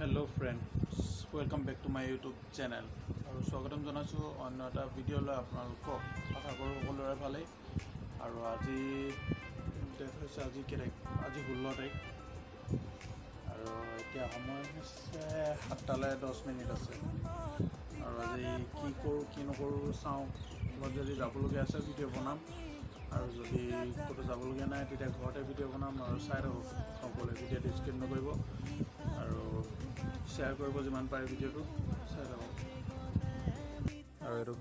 Hello friends, welcome back to my YouTube channel আৰু স্বাগতম জনাইছোঁ অন্য এটা ভিডিঅ'লৈ আপোনালোকক। আশা কৰোঁ সকলোৰে ভালেই। আৰু আজি ডেট হৈছে, আজি কেই তাৰিখ? আজি 16 তাৰিখ আৰু এতিয়া সময় হৈছে 7টালৈ 10 মিনিট আছে। আৰু আজি কি কৰোঁ কি নকৰোঁ চাওঁ। ক'ৰবাত যদি যাবলগীয়া আছে, ভিডিঅ' বনাম আৰু যদি ক'তো যাবলগীয়া নাই, তেতিয়া ঘৰতে ভিডিঅ' বনাম। আৰু চাই থাকক সকলোৱে, ভিডিঅ'টো স্কিপ নকৰিব আৰু শ্বেয়াৰ কৰিব যিমান পাৰে। ভিডিঅ'টো চাই থাকক। আৰু এইটো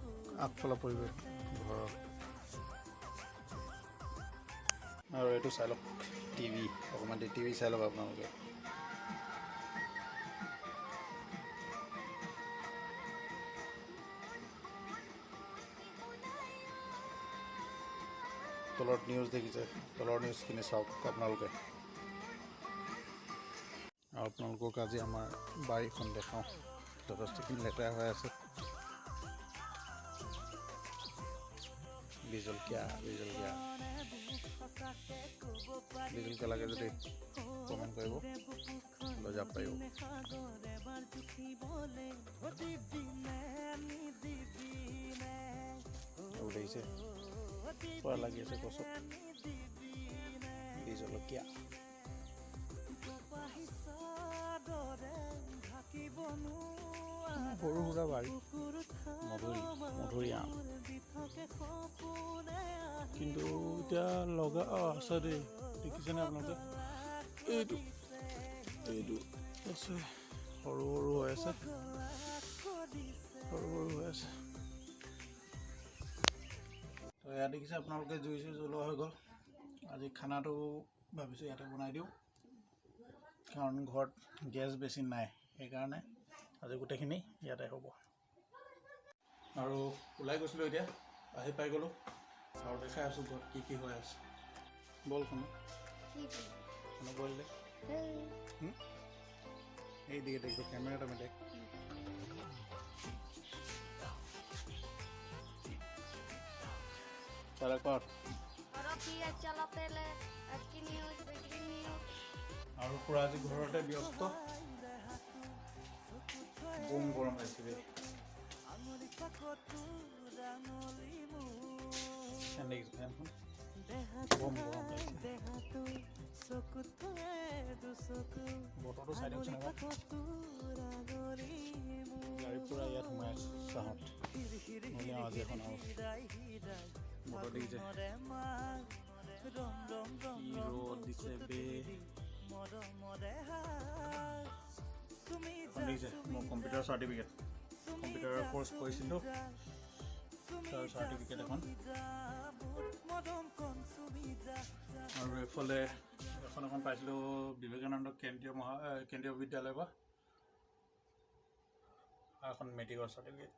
আগফালৰ পৰিৱেশ ঘৰৰ। আৰু এইটো চাই লওক টিভি, অকণমান টিভি চাই লওক আপোনালোকে। তলত নিউজ দেখিছে, তলৰ নিউজখিনি চাওক আপোনালোকে। আৰু আপোনালোকক আজি আমাৰ বাৰীখন দেখাওঁ। যথেষ্টখিনি লেতেৰা হৈ আছে। বিহ জলকীয়া, বিহ জলকীয়া, বিহ জলকীয়া লাগে যদি কমেণ্ট কৰিব, লৈ যাব পাৰিব। এইবোৰ দেখিছে, পূৰা লাগি আছে গছত বিহ জলকীয়া। সৰু সুৰা বাৰী, মধুৰি, মধুৰি আম কিন্তু এতিয়া লগা আছে দেই। দেখিছেনে আপোনালোকে? এইটো আছে, সৰু সৰু হৈ আছে, সৰু সৰু হৈ আছে। তো ইয়াত দেখিছে আপোনালোকে, জুই চুই জ্বলোৱা হৈ গ'ল। আজি খানাটো ভাবিছোঁ ইয়াতে বনাই দিওঁ, কাৰণ ঘৰত গেছ বেছি নাই। সেইকাৰণে আজি গোটেইখিনি ইয়াতে হ'ব। আৰু ওলাই গৈছিলোঁ, এতিয়া আহি পাই গ'লোঁ আৰু দেখাই আছোঁ ঘৰত কি কি হৈ আছে। ব'ল শুনো। শুনো, ব'ল দে। এই দিকে দেখবে, ক্যামেরাটা আমি দেখ। তারা কর। আৰু পুৰা আজি ঘৰতে ব্যস্ত। বম গৰম লাগিছে দেই। ফেন দেখিছোঁ, ফেনখন। বম গৰম লাগিছে। বতৰটো চাই দিয়কচোন এবাৰ। গাড়ী পূৰা ইয়াত সোমাই আছে চাহত। উলিয়াওঁ আজি এখন। আৰু বতৰ দেখিছে, কি ৰ'দ দিছে বে! এখন দেখিছে, মোৰ কম্পিউটাৰ চাৰ্টিফিকেট। কম্পিউটাৰৰ কৰ্চ কৰিছিলোঁ, তাৰ চাৰ্টিফিকেট এখন। আৰু এইফালে এখন এখন পাইছিলোঁ বিবেকানন্দ কেন্দ্ৰীয় বিদ্যালয়ৰ পৰা। আৰু এখন মেট্ৰিকৰ চাৰ্টিফিকেট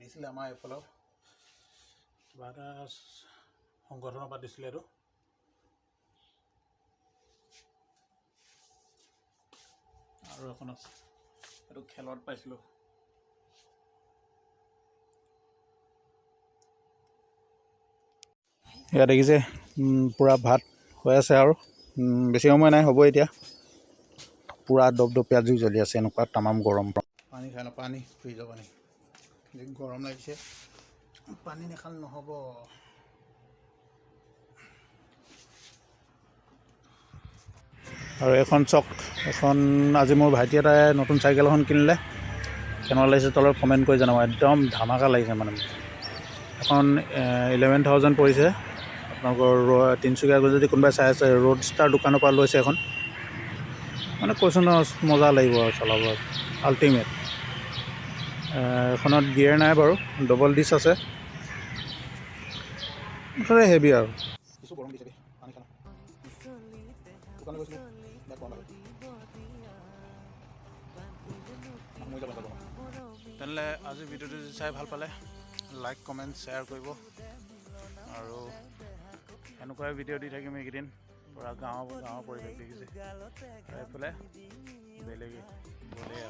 দিছিলে আমাৰ এইফালৰ কিবা এটা সংগঠনৰ পৰা দিছিলে এইটো। আৰু এখন আছে, এইটো খেলত পাইছিলোঁ। ইয়াত দেখিছে, পূৰা ভাত হৈ আছে আৰু বেছি সময় নাই, হ'ব এতিয়া। পূৰা দপদপীয়া জুই জ্বলি আছে, এনেকুৱা তামাম গৰম। পানী খাই লওঁ, পানী, ফ্ৰিজৰ পানী। যি গৰম লাগিছে, পানী নাখালে নহ'ব। আৰু এইখন চক, এখন আজি মোৰ ভাইটি এটাই নতুন চাইকেল এখন কিনিলে। কেনেকুৱা লাগিছে তলত কমেণ্ট কৰি জনাব। একদম ধামাকা লাগিছে। মানে এখন 11,000 পৰিছে। আপোনালোকৰ তিনিচুকীয়া গৈ যদি কোনোবাই চাই আছে, ৰোড ষ্টাৰ দোকানৰ পৰা লৈছে এখন। মানে কৈছোঁ ন, মজা লাগিব আৰু চলাব, আল্টিমেট। এখনত গিয়েৰ নাই বাৰু, ডবল ডিছ আছে। মুঠতে হেভি। আৰু কিছু গৰম দিছে দেই। পানী খালোঁ, দোকানলৈ গৈছিলোঁ, বেয়া গৰম লাগে। মই যাব যাব। তেনেহ'লে আজি ভিডিঅ'টো যদি চাই ভাল পালে, লাইক, কমেণ্ট, শ্বেয়াৰ কৰিব। আৰু এনেকুৱাই ভিডিঅ' দি থাকিম এইকেইদিন। পূৰা গাঁৱৰ পৰিৱেশ দেখিছে। আৰু এইফালে বেলেগ গ'লেই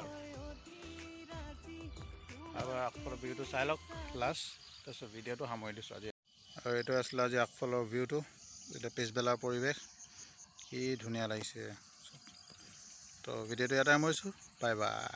আৰু আগফালৰ ভিউটো চাই লওক লাষ্ট, তাৰপিছত ভিডিঅ'টো সামৰি দিছোঁ আজি। আৰু এইটো আছিলে আজি আগফালৰ ভিউটো। এতিয়া পিছবেলাৰ পৰিৱেশ, কি ধুনীয়া লাগিছে। তো ভিডিঅ'টো ইয়াতে সামৰিছোঁ। Bye bye.